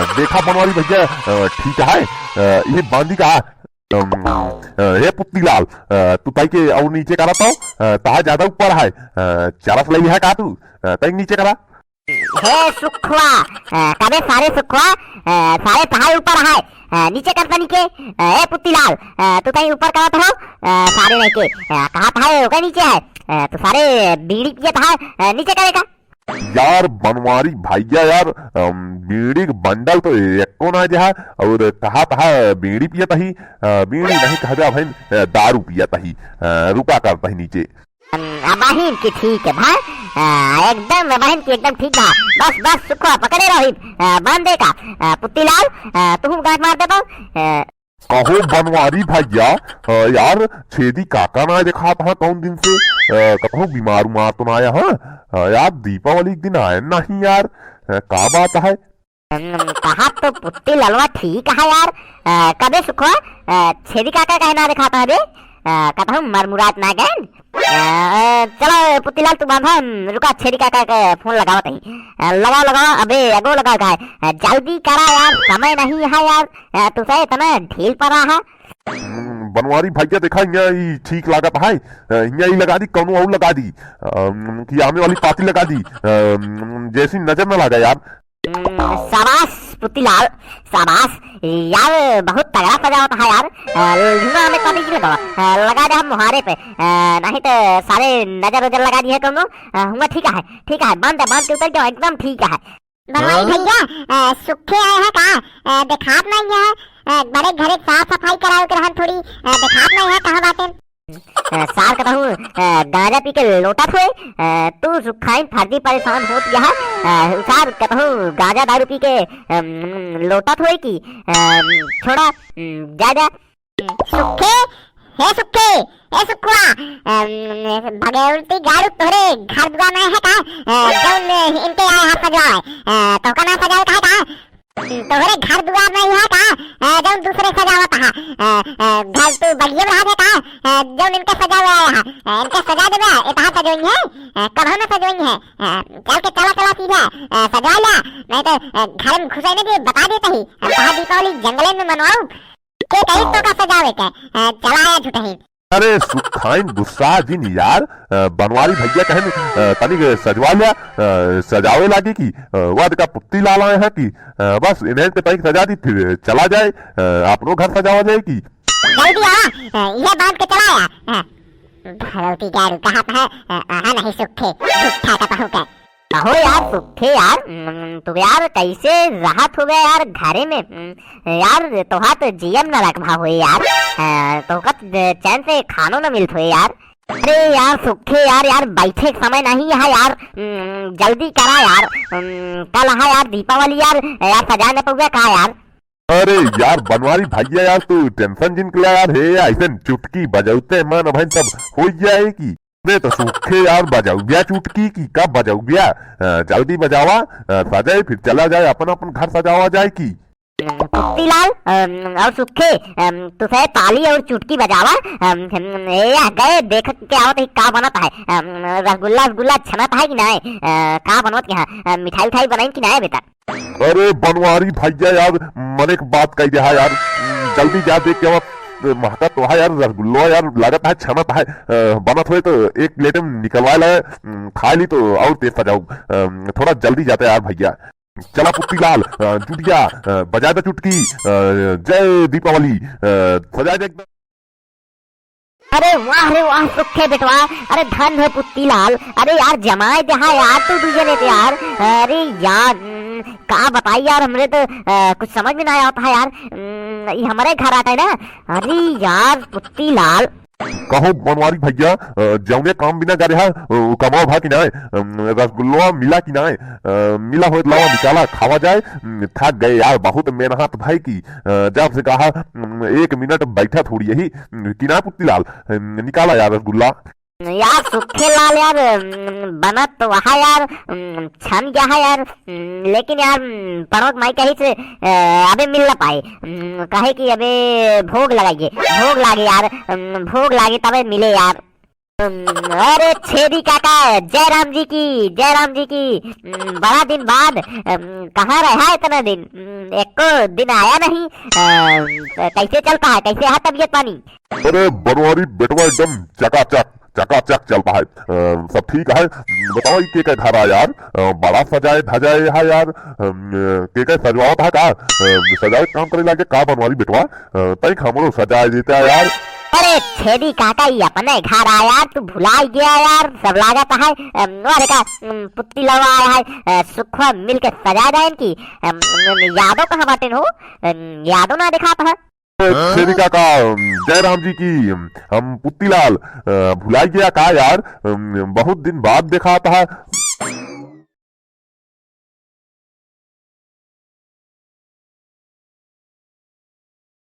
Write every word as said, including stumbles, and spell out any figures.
देखा बनवारी भइया, अ, ठीक है, अ, ये बांधी का, अम, अ, हे पुत्तीलाल, अ, तू ताई के और नीचे करा तो, अ, तहा ज्यादा ऊपर है, अ, चरस लई है का तू, अ, ताई नीचे करा। हे सुखवा, अ, कबे सारे सुखवा, अ, सारे तहाई ऊपर है, अ, नीचे कर तनी के, अ, ए पुत्तीलाल, अ, तू ताई ऊपर करत हो, अ, सारे नहीं के, अ, कहा तहाई ओके नीचे है, अ, तू सारे बीड़ी पियत है, अ, नीचे करे का। यार बनवारी भइया यार, अम, बीड़ी के बंडल तो एको ना जहा, और कहा तहा बीड़ी पियत ही, अ, बीड़ी नहीं कहा जा भाई, अ, दारू पियत ही, अ, रुका करत ही नीचे। अम, आ बहिन की ठीक है भाई, आ, एकदम बहिन की एकदम ठीक बा। बस, बस, सुखवा पकड़े रही, आ, बांध दे का, आ, पुत्तीलाल, आ, तुहू गांठ मार दे तो, आ, कहो बनवारी भइया, आ, यार छेदी काका ना देखात हा कौन दिन से, आ, कतहु बीमार उमार तो ना आया हा? आ, यार दीपावली के दिन आए नहीं यार, आ, का बात है? हम्म, कहा तो पुत्तीलालवा ठीक है यार। अ, कबे सुखवा, अ, छेदी काका काहे ना देखात है बे? अ, कतहु मरमुरात ना गए? अ, चलो पुत्तीलाल तू बांधा, हम रुका छेदी काका के फोन लगावत ही। अ, लगाओ, लगाओ, अबे एगो लगाओ का है? अ, जल्दी करा यार, समय नहीं है यार। अ, तू से इतना ढील पड़ा है। हम्म, बनवारी भइया देखा, हियाँ ई ठीक लागत है। अ, हियाँ ई लगा दी, कौनो और लगा दी। अम, कि आमे वाली पाती लगा दी। अम, जैसी नजर न लगा यार। हम्म, शाबाश पुतीलाल, शाबाश। यार, बहुत तगड़ा सजावत है यार। अ, लुना हमें कभी नहीं लगावा। अ, लगा दे हम मुहारे पे। अ, नहीं तो सारे नजर उजर लगा दी है कौनो। अ, हुआ ठीक है, ठीक है, बांध दे, बांध के उतर जाओ, एकदम ठीक है। बनवारी हाँ? भइया, अ, सुखे आए हैं का? अ, देखात नहीं है। अ, बड़े घरे साफ सफाई करावे के रहन थोड़ी, अ, देखात नहीं है, कहाँ बाटे? अ, सार कतहूँ, अ, गांजा पी के लोटत होए, अ, तू सुखाइन फर्जी परेशान होत गया है, अ, सार कतहूँ गांजा दारू पी के, अम, लोटत होए कि, अम, छोड़ा, अम, जा, जा। सुखे, हे सुखे, हे सुखवा, अम, भगवती गाड़ू तोहरे घर दुआर में है का? अ, जौन इनके आए हाथ सजवाए, अ, तोहका ना सजावे का है का? तोहरे घर दुआर में ही है का? अ, जौन दूसरे सजावत है। अ, अ, घर तू बगिया में रह जाता है, अ, जौन इनके सजावे आया है। अ, इनके सजा देबे, इतहा सजोई है, अ, कभो न सजोई है। अ, चल के चला, चला सीधा, अ, सजा ला, नहीं तो, अ, घर में घुसे नहीं दे, बता देता ही। हम कहा दीपावली जंगले में मनवाऊ, के कही तो का सजावे के, अ, चला आया झूठही। अरे सुखाइन गुस्सा जिन यार, अ, बनवारी भइया कहन, अ, तनिक सजवा लिया, अ, सजावे लागी कि, अ, वाद का पुत्तीलाल आए हैं कि, अ, बस इन्हें के तनिक सजा दी, फिर चला जाए, अ, अपनो घर सजावा जाए कि। जल्दी आवा, अ, यह बांध के चला आया। अ, भगवती गाड़ू कहा था, अ, आहा नहीं सुखे, झूठा का पहू के। कहो यार सुखे यार, उम, तू यार कैसे रहत हो गया यार घरे में? उम, यार तोहा तो जियम न रखबा होए यार, अ, तोहका त चैन से खानो न मिलत होए यार। अरे यार सुखे यार, यार बैठे के समय नहीं है यार, उम, जल्दी करा यार, उम, कल है यार दीपावली यार, यार सजा न पउबे का यार? अरे यार बनवारी भइया यार, तू tension जिन के ला यार, हे ऐसन चुटकी बजौते मन भाई सब हो जाए कि। अरे तो सुखे यार बजौबिया चुटकी कि का बजौबिया, अ, जल्दी बजावा, अ, सजाए फिर चला जाए अपन अपन घर सजावा जाए कि। पुत्तीलाल, अम, और सुखे, अम, तू से ताली और चुटकी बजावा, अम, हम, ए, आ गए, देख के आवत ही का बनत है, अम, रसगुल्ला, रसगुल्ला छनत है कि नाय, अ, का बनत के हाँ, अ, मिठाई उठाई बनाइन कि नाय बेटा? अरे बनवारी भइया यार, मने के बात कही दे हा यार, जल्दी जा देख के आवत, महकत तो है यार रसगुल्ला यार, लागत है छनत है, अ, बनत होए तो एक plate में निकलवा ले, अम, खा ली तो और तेज सजाऊ, अम, थोड़ा जल्दी जाते यार भइया। चला पुत्तीलाल, अ, जुटिया, अ, बजा दे चुटकी, अ, जय दीपावली, अ, सजा दे एकदम। अरे वाह रे वाह सुखे बेटवा, अरे धन हो पुत्तीलाल, अरे यार जमाए दे हा यार तू दुई जने ते यार, अरे यार, उम, का बताई यार, हमरे तो, अ, कुछ समझ में ना आवत है यार, उम, ई हमरे घर आटे ना, अरे यार पुत्तीलाल। कहो बनवारी भइया, अ, जौने काम बिना करे हा, अ, उ कमाओ भा कि नाय? अम, रसगुल्ला मिला कि नाय? अ, मिला होए त लावा निकाला, खावा जाए। उम, थक गए यार, बहुत मेहनत भाई की। अ, जब से कहा, उम, एक मिनट बैठा थोड़ी यही, उम, कि ना पुत्तीलाल, उम, निकाला यार रसगुल्ला। यार सुखे लाल यार, उम, बनत तो वहा यार, उम, छन गया है यार, उम, लेकिन यार, उम, पड़ोक माई कही से, अ, अबे मिल ना पाए, उम, कहे कि अबे भोग लगाइए, भोग लागे यार, उम, भोग लागे तबे मिले यार। अरे छेदी काका, जय राम जी की, जय राम जी की। बड़ा दिन बाद, कहाँ रहा इतना दिन? एको दिन आया नहीं। कैसे चलता है, कैसे है तबीयत पानी? अरे बनवारी बेटवा एकदम चकाचक, चकाचक चलता है। सब ठीक है। बताओ, ई के के घर आया यार? बड़ा सजाए धजाए है यार। के के सजवावत है का? सजावे काम करे लागे का बनवारी बेटवा? तनिक हमरो सजाए देता यार। अरे छेदी काका, ई अपने घर आया यार, तू भुलाई गया यार, सब लागत है। अरे का पुत्ती लवा आया है, सुखवा मिल के सजाए देन की। यादव कहाँ बाटेन हो? यादव ना दिखात है। छेदी काका, जय राम जी की। हम पुत्तीलाल, भुलाई गया का यार? बहुत दिन बाद देखात है।